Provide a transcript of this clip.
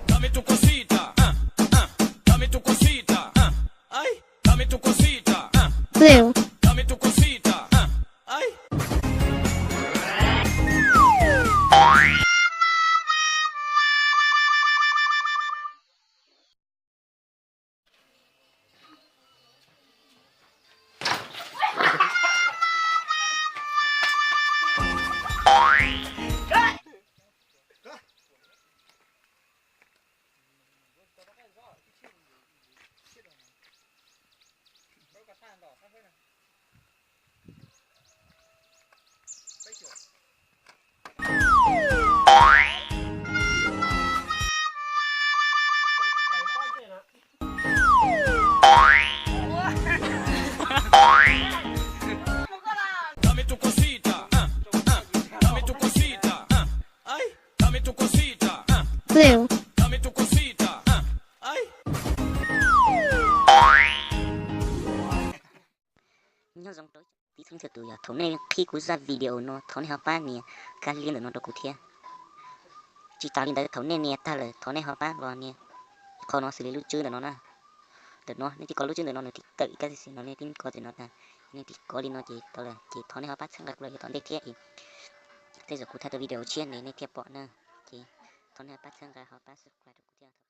Dame tu cosita, ah, ah, dame tu cosita, ah, ay, dame tu cosita, ah, dame tu cosita, ah, ay. Dame tu cosita, ah, ah, dame tu cosita, ah, ay, dame tu cosita, ah, dame tu cosita, ah, ay. Nyob zoo rau tib txhia tus yog thaum nej qhib kuv zaj video no thov nej ho pab nias kab li ntawm no rau kuv thiab. Tsis tas li ntawd thaum nej nias tag lawm thov nej ho pab los nias qhov no xws li lub tswb ntawm no na. Ntawm no nej twb kov lub tswb ntawm no nws twb tawm ib kab xis no nej twb kov ntawm no tag, nej twb kov li no ces tau lawm ces thov nej ho pab txhawb nqa kuv los yav tom ntej thiab es tej zaum kuv thaij tau video tshiab ne nej thiaj pom na. Ces thov nej ho pab txhawb nqa ho pab subscribe rau kuv thiab.